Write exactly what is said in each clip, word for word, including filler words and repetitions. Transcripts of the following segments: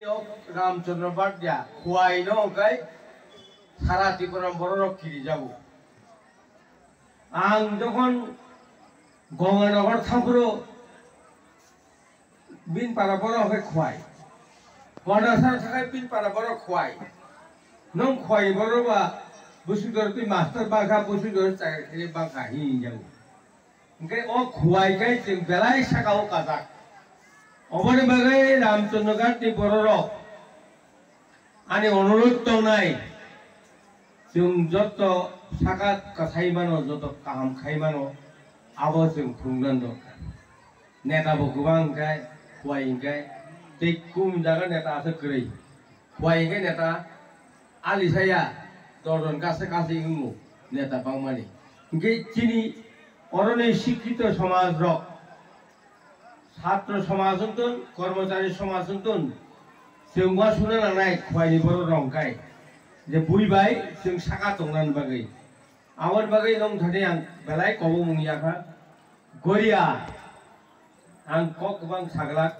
Ramchandra Bhatia, Khwai no hwnkhe sara Tripura bororok kirijago. Ang jokhon Gonganagar thaphuru, bini para borok hwnkhe Khwai. Gonganagar thakhai bini para borok Khwai. Nwng Khwai borok ba Busudor twi master bangkha, Busudor chakri khainai bangkha hinwi jago. Hwnkhe o Khwai khe chwng belai saka o kajak. Oboni bagwi Ramchandra Ghat ni bororok ani onurod tongnai, chwng joto saka kwsai mano, joto kaham khai mano, abo chwng phunukna dorkar. Neta bo kwbang hwnkhe, Khwai hwnkhe, tei kum jaga neta aswk kwrwi. Khwai hwnkhe neta alisaya, dorjon kasa kasi wngo neta bangmani. Hwnkhe chini oroni sikkito somaj rok, satro somaj wngtun, kormochari somaj wngtun, chwng uansukna nangnai Khwaini borok rok hwnkhe je bui bai chwng saka tongnani bagwi. Aboni bagwi nwng thani ang belai kobomung yakha. Goria, ang kok kwbang saglak.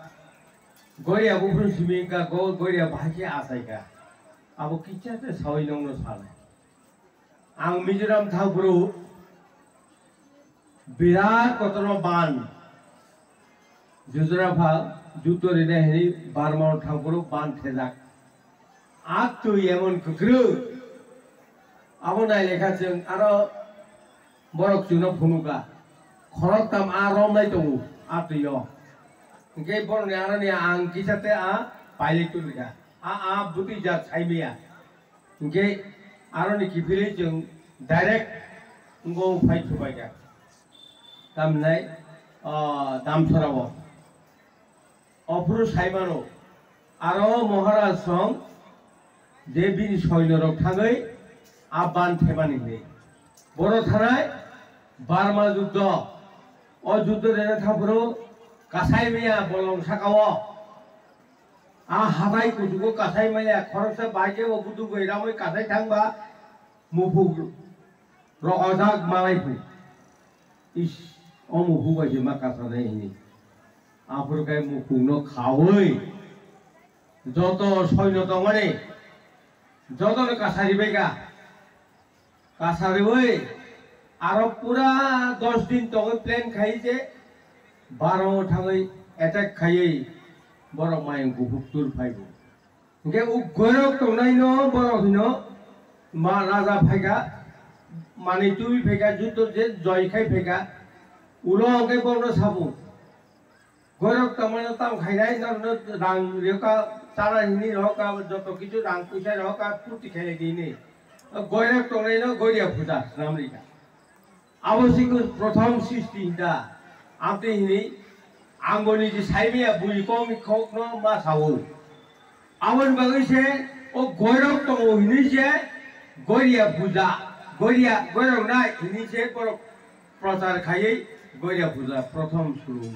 Goria buphuru simi wngkha, go-, Goria bahai khe achaikha. Abo kisa khe sawi nongno sanai. Ang Mizoram thangphuru birat kotorma ban. Jujra pha, juto rina hini Burma thangphuru ban thejak. A twi emon kwkrwi. Abo nailekha chwng aro borok chwngno phunukha. Khoroktham a romlai tongo a twi o. Hwnkhe borokni aroni ang kisa tei a pailai tongkha. A, a bwtwi jat saimaya. Hwnkhe aroni kiphilwi chwng direct wngkha phai thubaikha. Tamhinai, ah, Damsora o. Ophuru saimano, aro Maharaj song je bini soinorok thangwi a ban thepmani hwnwi. Boro thanai Burma juddo. O juddo rena thaphuru kasai maya bolong sakao. A hathai kuchugo kasai maya, khoroksa bai khe o budu bai ramwi kasai thangba muphuk rokojak malai phu. Is, o muphuk bai se ma kasanai hini. Aphuru khe muphukno khaui joto soino tongmani jotono kasari bai kha. Kasariui aro pura dos din tongwi plan khai je baro thangwi attack khaiwi borok mayung kuphuk tur phaibo. Hwnkhe o goirok tongnaino borok hino ma raja phaikha, manwi twi phaikha, juto je joi khai phaikha, ulo hwnkhe borokno sabo. Goirok tongmano tamo khainai, norokno rang rioka, chana hini rohoka, joto kichu rang puisa rohoka, purti khainai di hini. Goirok tongnaino goiria puja swnam rikha. Abo se khe prothom srishti hinta. Amtwi hini, ang bo niji saimaya bui kokni kokno ma sao. Aboni bagwi se o goirok tongo hini se goiria puja, goiria, goirok nai hini se borok prochar khaiwi goiria puja prothom suru.